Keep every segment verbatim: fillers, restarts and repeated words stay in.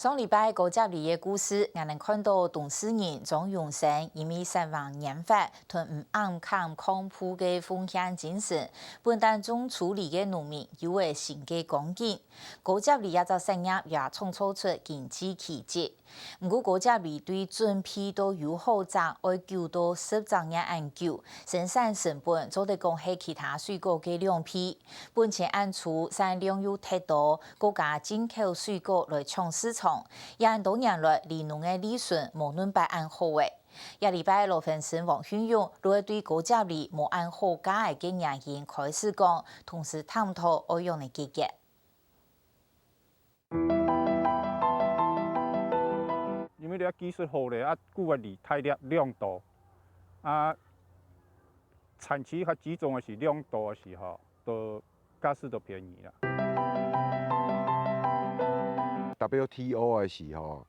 上禮拜高接梨个故事，𠊎等看到當事人張永生因為煞橫拈發，同毋啱看康復个奉獻精神，分擔種處理个農民有了新个光景。高接梨這隻產業也創造出經濟奇蹟。毋過高接梨對準備到有好摘，愛久到十隻月恁久，生產成本做得講係其他水果个兩倍。 本錢恁粗，產量又忒多，各家進口水果來搶市場，也恁多年來，梨農个利潤無恁擺恁好咧。這禮拜羅煥昇、黃訓勇就會對高接梨無恁好價个原因開始講，同時探討愛仰仔解決。因為這技術好咧，啊，久个梨大粒量多，啊，產期較集中个時，量多个時候，都價數都便宜啦。W T O个時候，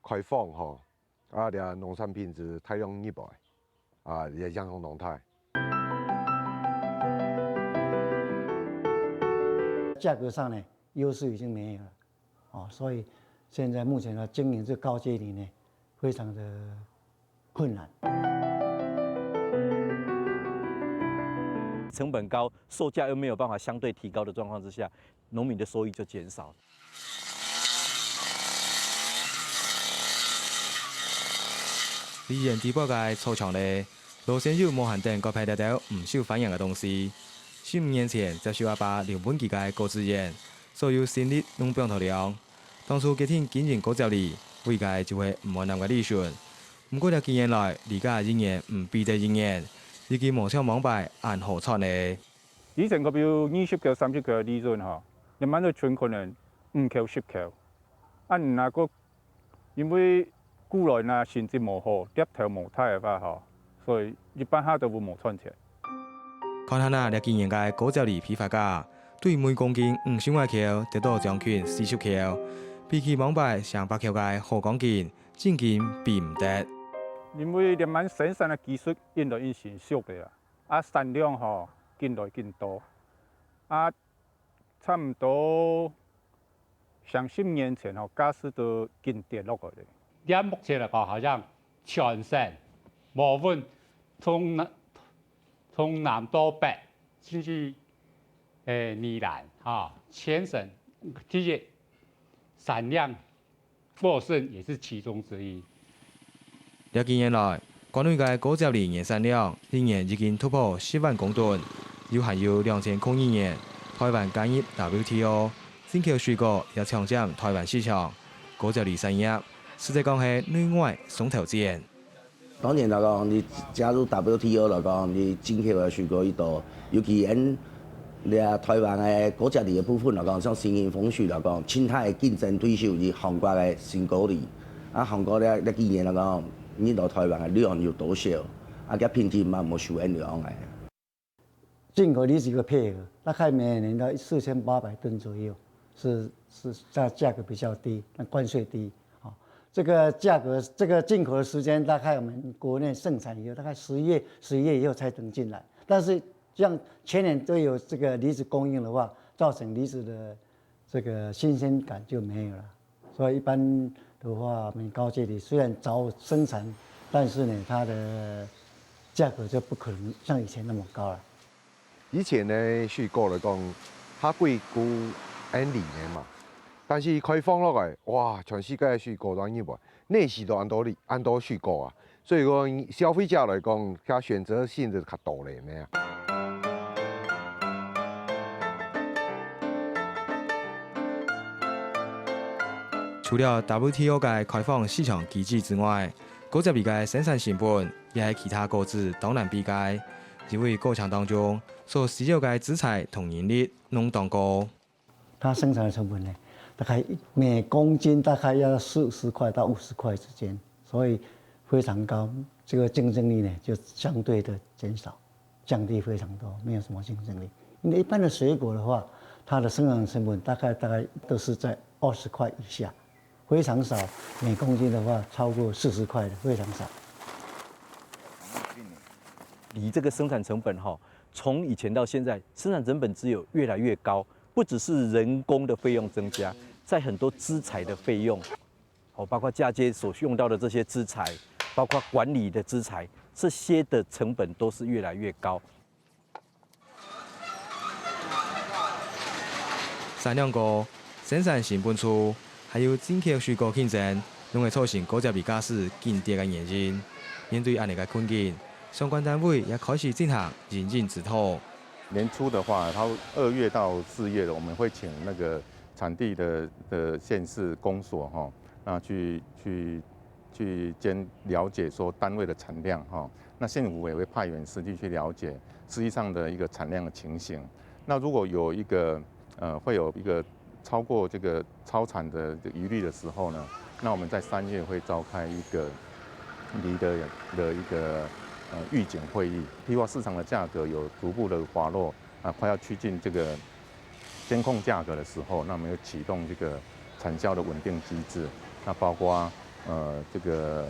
開放吼，啊，這農產品就大量入來，啊，也影響當大。價格上呢，優勢已經沒有了，哦，所以現在目前呢，經營這高接梨呢，非常的困難。成本高，售價又沒有辦法相對提高的狀況之下，農民的收益就減少。梨園底背个草場咧，羅先友無閒等割忒這兜毋受歡迎个東西。十五年前接受阿爸留分佢个果子園，所有心力攏放在當中。當初決定經營高接梨，為个就係毋愛濫个利潤。 毋過這幾年來，梨價一年毋比得一年，已經無像往擺恁好賺咧。以前可比有二十箍、三十箍个利潤吼，這滿都存可能五箍、十箍。啊，你若个因為古來若成績無好，粒頭無大个話吼，所以一般下都會無賺錢。看下啊，這幾年个高接梨批發價，對每公斤五十外箍得到將近四十箍，比起往擺上百箍个好光景， 正經比毋得。因為這滿生產个技術緊來緊成熟个啊，啊產量吼緊來緊多，啊差毋多像十年前吼價數都緊跌落來咧。這目前來講，好像全省無論從南從南到北，甚至誒宜蘭啊，全省第一產量 茂盛也是其中之一。這幾年來，縣內个高接梨年產量一年已經突破十萬公噸，又還有兩千空二年，臺灣加入W T O，進口水果也搶佔臺灣市場。高接梨產業，實在講係內外雙頭戰。 當然來講，你加入W T O來講，你進口个水果已多，尤其𫣆這臺灣个高接梨个部分來講，像新興豐收來講，盡大个競爭對手是韓國个新高梨。啊，韓國這這幾年來講，入來臺灣个量有多少？啊，佢品質嘛無輸𫣆樣个。 進口梨子个配額，大概每年到四千八百噸左右，是是價價格比較低，那關稅低。哦，這個價格，這個進口的時間大概我們國內盛產以後，大概十月、十一月以後才能進來。但是像前年都有這個梨子供應的話，造成梨子的這個新鮮感就沒有了。 所以一般的話，我們高接梨雖然早生產，但是呢，它的價格就不可能像以前那麼高了。以前呢，水果來講，較貴過𫣆梨呢嘛。但是開放落來，哇，全世界个水果都入來，哪時都恁多梨，恁多水果啊！ 所以講，消費者來講，佢選擇性就較多咧，咩啊？除了W T O个開放市場機制之外，高接梨个生產成本也係其他果子當難比个，因為過程當中所需要个資材同人力攏當高。 它生產的成本呢，大概每公斤大概要四十塊到五十塊之間，所以非常高，這個競爭力呢就相對的減少，降低非常多，沒有什麼競爭力。因為一般的水果的話，它的生產成本大概大概都是在二十塊以下，非常少，每公斤的話超過四十塊的非常少。梨這個生產成本哈，從以前到現在，生產成本只有越來越高， 不只是人工的費用增加，帶很多資材的費用，哦，包括嫁接所用到的這些資材，包括管理的資材，這些的成本都是越來越高。產量高、生產成本粗，還有進口水果競爭，攏係造成高接梨價數緊跌个原因。面對恁樣个困境，相關單位也開始進行因應指導。年初的話，它二月到四月了，我們會請那個產地的的縣市公所哈，那去去去兼了解說單位的產量哈。那縣府也會派員實地去了解實際上的一個產量的情形。那如果有一個呃會有一個超過這個超產的疑慮的時候呢，那我們在三月會召開一個梨的的一個呃預警會議，譬如說市場的價格有逐步的滑落啊，快要趨近這個監控價格的時候，那我們又啟動這個產銷的穩定機制，那包括呃這個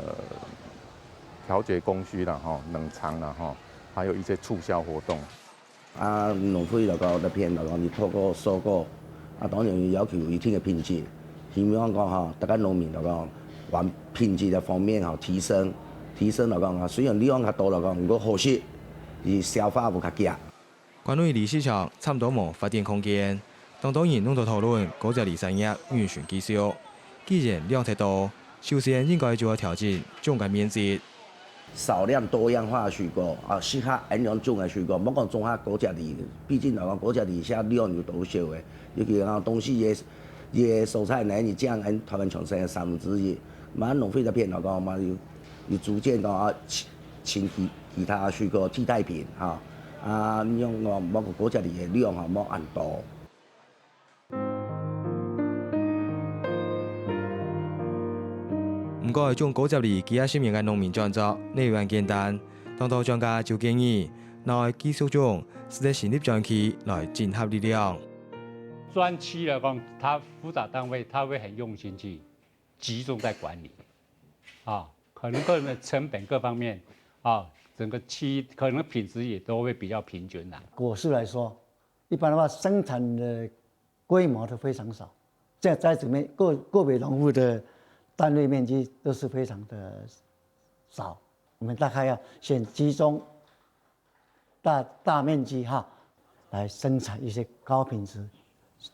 調節供需啦，哈，冷藏啦，哈，還有一些促銷活動。啊，農會來講，這片來講，你透過收購，啊，當然要求有一定的品質，希望講哈，大家農民來講，往品質的方面哈提升，提升來講啊，雖然量較多來講，毋過好食，伊消化會較遽。 關於梨市場差毋多無發展空間，當多人攏在討論高接梨產業允許繼續。既然量忒多，首先應該就愛調整種个面積。少量多樣化的水果啊，適合恁樣種的水果，莫講種下高接梨，畢竟來講高接梨現在量有多少个，尤其講東勢个个蔬菜呢，你這樣恁台灣全省的三分之一，嘛農會這片來講嘛有有逐漸講啊， 尋其其他水果替代品哈，啊，用講莫高接梨个量哈，莫恁多。毋過，種高接梨幾下十年个農民轉作，哪有恁簡單？當多專家就建議，若愛繼續種，使得成立專區來整合力量。專區來講，它輔導單位它會很用心去集中在管理，啊，可能个人的成本各方面，啊，整个区域可能品质也都会比较平均啦。果树来说，一般的话生产的规模都非常少，在栽种面个个别农户的单位面积都是非常的少。我们大概要先集中 大大面积哈来生产一些高品质、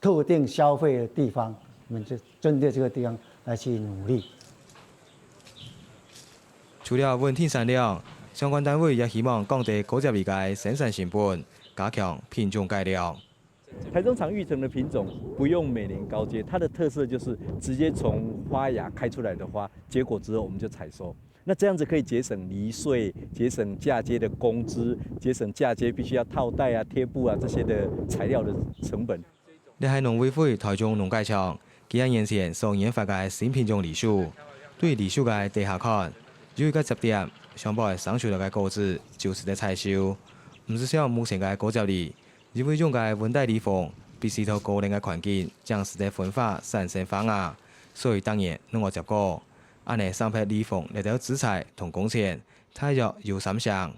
特定消费的地方，我们就针对这个地方来去努力。除了稳定產量，相關單位也希望降低高接梨个生產成本，加強品種改良。台中長育成的品種不用每年高接，它的特色就是直接从花芽开出来的花，结果之后我们就采收。 那这样子可以节省梨税，节省嫁接的工资，节省嫁接必须要套袋啊、贴布啊这些的材料的成本。這係農委會台中農改場幾下年前所研發个新品種梨樹。對梨樹个底下看，有一个折點，上背生出來个果子就使得採收，毋使像目前个高接梨， 因為用个溫帶梨紅，必須在高冷个環境，正使得分花產生花芽，所以當然攏愛接果。恁呢，產出梨紅這兜資材同工錢，大約有三成。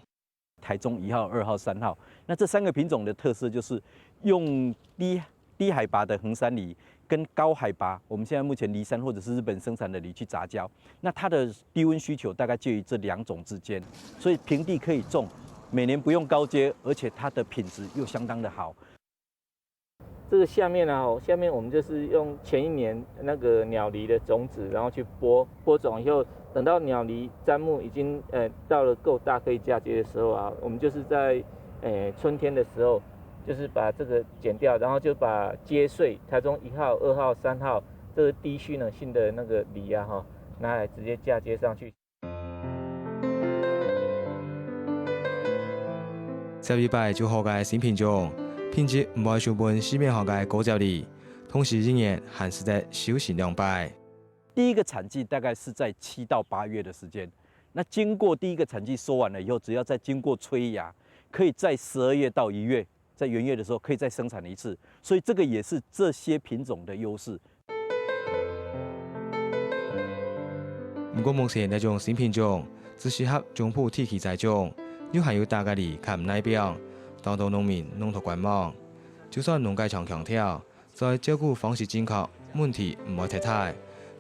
台中一號、二號、三號，那這三个品种的特色就是用低低海拔的衡山梨跟高海拔，我们现在目前梨山或者是日本生产的梨去杂交，那它的低温需求大概介于这两种之间，所以平地可以种，每年不用高接，而且它的品质又相当的好。这个下面呢，吼，下面我们就是用前一年那个鸟梨的种子，然后去播，播种以后，等到鸟梨砧木已经呃到了够大可以嫁接的时候啊，我们就是在呃春天的时候，就是把这个剪掉，然后就把接穗，台中一号、二号、三号这个低需能性的那个梨啊，哈，拿来直接嫁接上去。 接一擺就好个新品種，品質毋會輸分市面項个高接梨，同時仍然還使得收成兩擺。第一个产季大概是在七到八月的时间，那经过第一个产季收完了以后，只要再经过催芽，可以在十二月到一月，在元月的时候可以再生产一次，所以这个也是这些品种的优势。 毋過目前這種新品種只適合中部地區栽種，又還有打个梨較毋耐病，當多農民攏在觀望。就算農改場強調，在照顧方式正確，問題毋會忒大。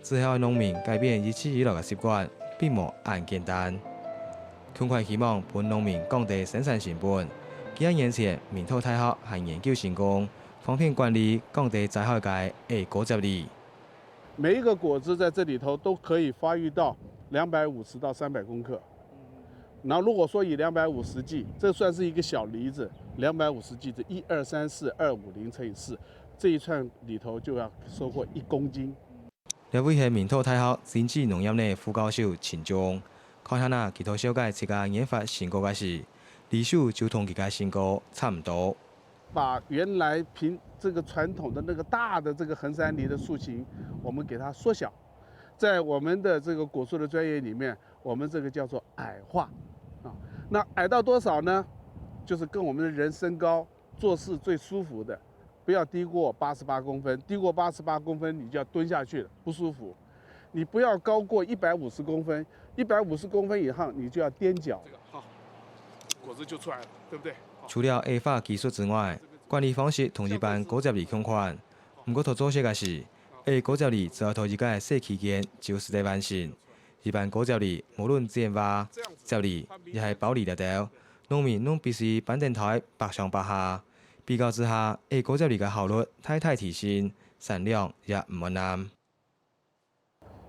之後農民改變一直以來个習慣，並無恁簡單。共款希望分農民降低生產成本。幾下年前，明道大學還研究成功，方便管理降低災害个矮果接梨。每一個果子在這裡頭都可以發育到兩百五十到三百公克。然後如果說以兩百五十計，這算是一個小梨子，兩百五十計，這一二三四二五零乘以四，這一串裡頭就要收穫一公斤。這位係明道大學經濟農業个副教授陳忠，看下啊，佢在紹介自家研發成果个時，離手就同佢个成果差毋多。把原來平，這個傳統的那個大的這個衡山梨的樹形，我們給它縮小，在我們的這個果樹的專業裡面，我們這個叫做矮化。啊，那矮到多少呢？就是跟我們的人身高做事最舒服的，不要低過八十八公分，低過八十八公分你就要蹲下去了，不舒服。你不要高過一百五十公分，一百五十公分以上你就要踮腳。這個好，果子就出來了，對不對？好。除了矮化技術之外，管理方式同一般果接梨共款。毋過在做事个時，矮果接梨只要在一個細期間就使得完成。一般果接梨無論剪花、接梨，也係包梨這兜，農民攏必須搬等袋，百上百下。比較之下，矮果接梨个效率大大提升，產量也毋會濫。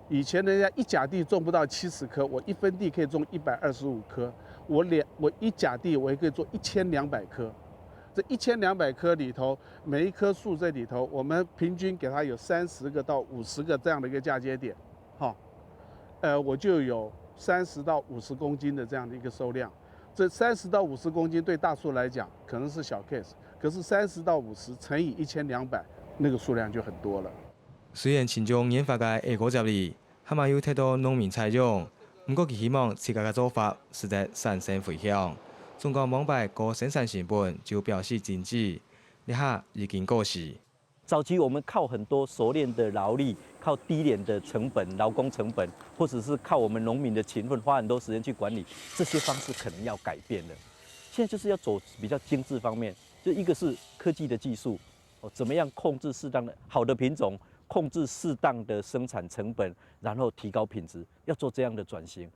以前人家一甲地種不到七十顆，我一分地可以種一百二十五顆，我兩，我一甲地我也可以做一千兩百顆。這一千两百棵里头，每一棵树这里头，我们平均给它有三十个到五十个这样的一个嫁接点，哈，呃，我就有三十到五十公斤的这样的一个收量。这三十到五十公斤对大树来讲可能是小 case，可是三十到五十乘以一千两百，那个数量就很多了。虽然陳忠研發个矮果接梨， 還吂有得到農民採用，毋過佢希望自家个做法使得產生迴響。總講往擺高生產成本就表示經濟，這下已經過時。早期我們靠很多熟練的勞力，靠低廉的成本、勞工成本，或者是靠我們農民的勤奮，花很多時間去管理，這些方式可能要改變了。現在就是要走比較精緻方面，就一個是科技的技術，哦，怎麼樣控制適當的好的品種，控制適當的生產成本，然後提高品質，要做這樣的轉型。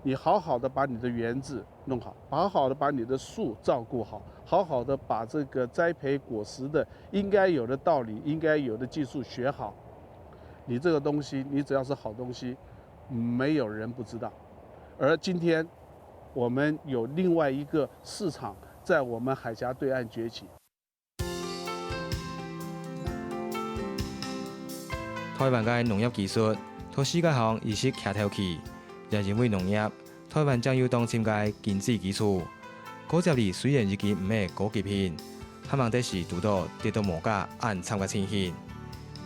你好好的把你的園子弄好，好好的把你的樹照顧好，好好的把这个栽培果实的应该有的道理、应该有的技术学好，你这个东西，你只要是好东西，没有人不知道。而今天，我们有另外一个市场在我们海峡对岸崛起。 台灣个農業技術在世界項一直擎頭去，也因為農業，台灣正有當深个經濟基礎。果接梨雖然已經毋係高級品，還吂得時堵到跌到無價恁慘个情形。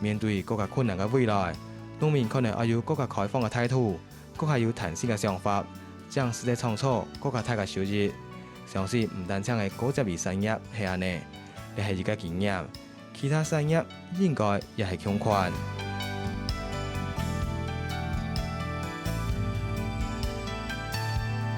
面對更加困難个未來，農民可能愛有更加開放个態度， 閣較有彈性个想法，正使得創造更加大个收益。相信毋單淨係果接梨產業係恁呢，這係一個經驗，其他產業應該也係共款。